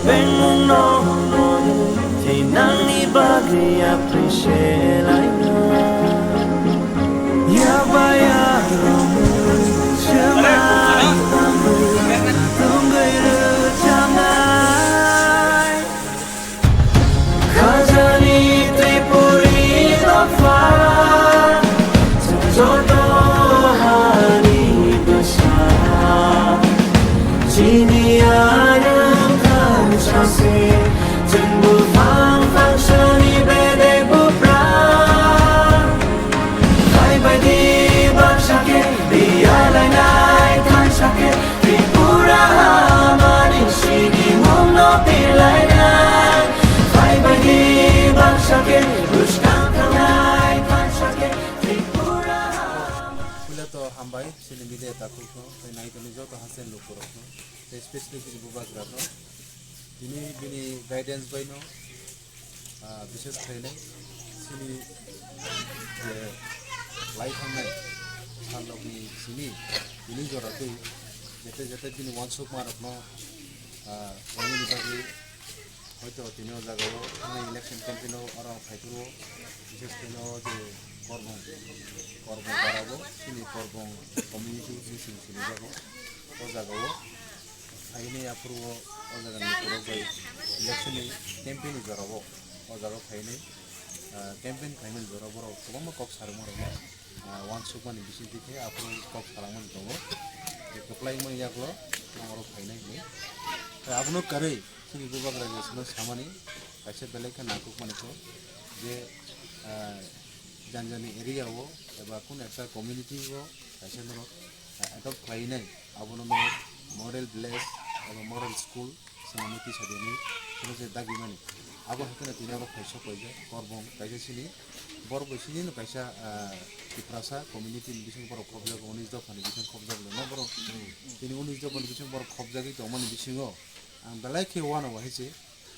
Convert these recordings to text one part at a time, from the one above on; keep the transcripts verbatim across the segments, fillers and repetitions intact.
Bengmungno thinangni bagwi appreciate laina. Yabaya romwi chwmai tongwi rwchapnai. Khajani Tripuri dopha, joto hani bwsa. Chini ayang thangsase, chwng buphang phangsani bedek bupra. Phaibaidi baksa khe biyalainai thansa khe, Tripura hamani sinimungno tilainai. Phaibaidi baksa khe bwskang thangnai thansa khe, Tripura hamani. Puila to hambai, chini media takhukno, tei naitoni joto haste lukurokno, tei especially chini bubagrarno. Tini bini guidance baino, ah, bises khainai chini je lai thangnai salrokni simi tini jora twi jete jete bini uansukmarokno, ah, khlainani bagwi hoito tini o jagao thangnai election campaign o oro phaiphuru bises khaino je Korbong, Korbong parao chini Korbong community hinwi chini sinijago o jagao. Phainai aphuru o, o jaga ni borok bai election ni campaign ni jora o, o jaga phainai, ah, campaign khaimani jora borok kwbangma kok sarwma rok no, ah, uansukmani bisingtwi khe aphuru kok salangmani tongo. Kwplai wngmani yagulo ang oro phainai hinwi. Abono kwrwi chini bubagra jeswkno samani kaisa belai khe nangkukmani kok je, ah, jani jani area o eba kunu ekta community o kaisa norok, ah, adopt khlainai, abono no model village eba model school swnamwi tisa dini swnamwi se dagimani. Abo hai kheno tini abo kaisa paijak Korbong kaisa sini borok bai sini no kaisa, ah, Tiprasa community ni bisingo borok khobjak, unis dopha ni bisingo khobjak no borok. Tini unis dopha ni bisingo borok khobjagwi tongmani bisingo ang belai khe uanabo hai se.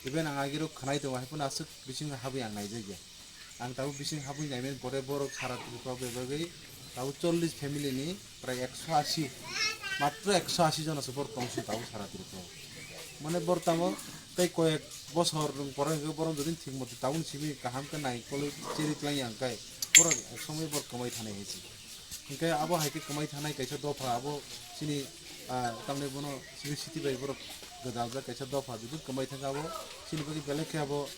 Even ang agirok khwnai tongo, hai phano aswk bisingo habwi ang naijakya. Ang tabuk bising habwi naimani pore borok sara Tripura bai bagwi tabuk chollish family ni prai ekso ashi, matro ekso ashi jona se borok tongsi tabuk sara Tripura. Mane borok tamo tei koyek bosor rwng pore hwnkhe borok jodi thik moto tabuk simi kaham khe naikolwi cheri twlangya hwnkhe borok ek somoi borok kwmai thanai hai se. Hwnkhe abo hai khe kwmai thanai kaisa dopha abo chini, ah, tamni bono chini city bai borok gwdaljak kaisa dopha jodi kwmai thangkhe abo chini bagwi belai khe abo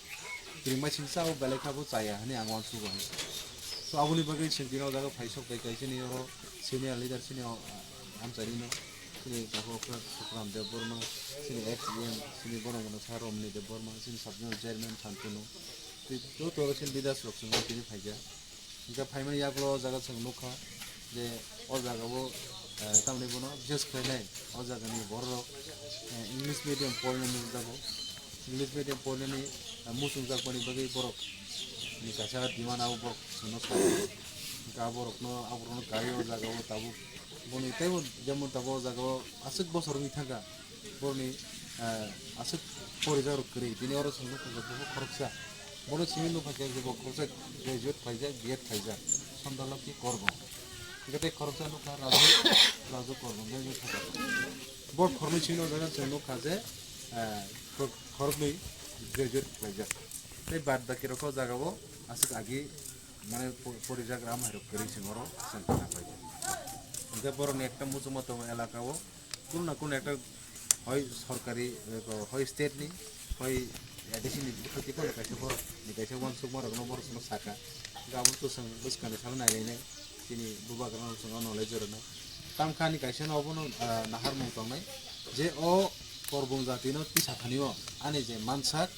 kirimai singsa abo belai khe abo chaya hinwi ang uansugo hai. So aboni bagwi chwng tini o jaga phai sok bai kaisa ni oro senior leader chini o, ah, amchaini no chini Dakhokra Sukram Debbarma chini ex E M chini borok mano sa Romni Debbarma chini sub zonal chairman Santunu tei joto chini leaders rok chwng tini phaikha. Hingke phaimani yagulo o jaga chwng nukha je o jaga o, eh, tamni bono bises khlainai o jaga ni borok rok, eh, English medium porinani nukjago. English medium porinani, eh, muchungjak mani bagwi borok ni kaisa demand abo borok chwngno sai. Hingke aborokno, aborokno kai o jaga o tabuk boni teibo jemon tabuk o jaga o aswk bosor wngwi thangkha. Borokni, eh, aswk porijak rok kwrwi, bini oro chwng nukha je bo khoroksa. Bono simi nukha je bo khoroksa graduate khlaijak, B Ed khlaijak, Sondalokhi Korbong. Hingke tei khoroksa nukha Raju, Raju Korbong, graduate khlaijak. Bo khoroknwi simi o jaga chwng nukha je, eh, khor-, khoroknwi graduate khlaijak. Tei bad baki rok o jaga o aswk agi mane po-, porijak ram hai rok kwrwi chwng oro chwng khna paikha. Hingke borokni ekta muchungma tongo elaka o, kunu na kunu ekta hoi sorkari, eh, hoi state ni, hoi A D C ni bikhoti phano kaisa borok ni kaisa uansukma rok no borok no saka. Hingke abo to chwng bwskang ni salo nailainai, chini bubagra no chwng o knowledge rwnai. Tamkha ni kaisa no obo no, ah, naharmung tongnai je o Korbong jati no tisa thani o ani je mansak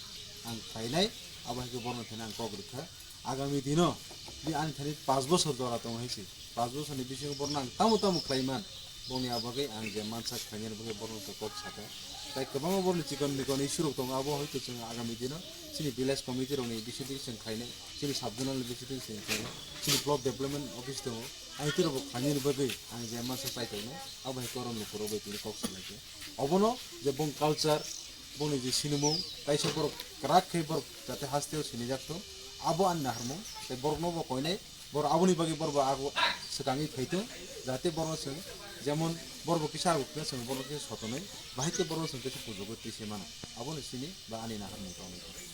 ang khlainai, abo hai khe borok no thani ang kok rwkha. Agami dino, bini ani thani pash bosor jora tongo hai se. Pash bosor ni bisingo borok no ang tamo tamo khlai man, boni a bagwi ang je mansak khlainani bagwi borok no kok saka. Tai kwbangma borok ni chikon mikon issue rok tongo, abo hoito chwng agami dino chini village committee rok ni bisingtwi chwng khlainai, chini sub zonal ni bisingtwi chwng khlainai, chini block development office tongo, ang twi rok bo khlainani bagwi ang je mansak chai tongnai, abo hai korom lukurok bai tini kok salaikha. Obono je bong culture, bongni je sinimung, kaisa borok kwrak khe borok jate hasteo sinijak thung, abo ani naharmung, tei borokno bo koinai, borok aboni bagwi borok bo ago swkangwi phai thung, jate borokno chwng Jemon borok kisa ago khe chwng borok khe sotonwi, bahai khe borok chwng khe pujo gwi twi se mano. Abono sini ba ani naharmung tongwi.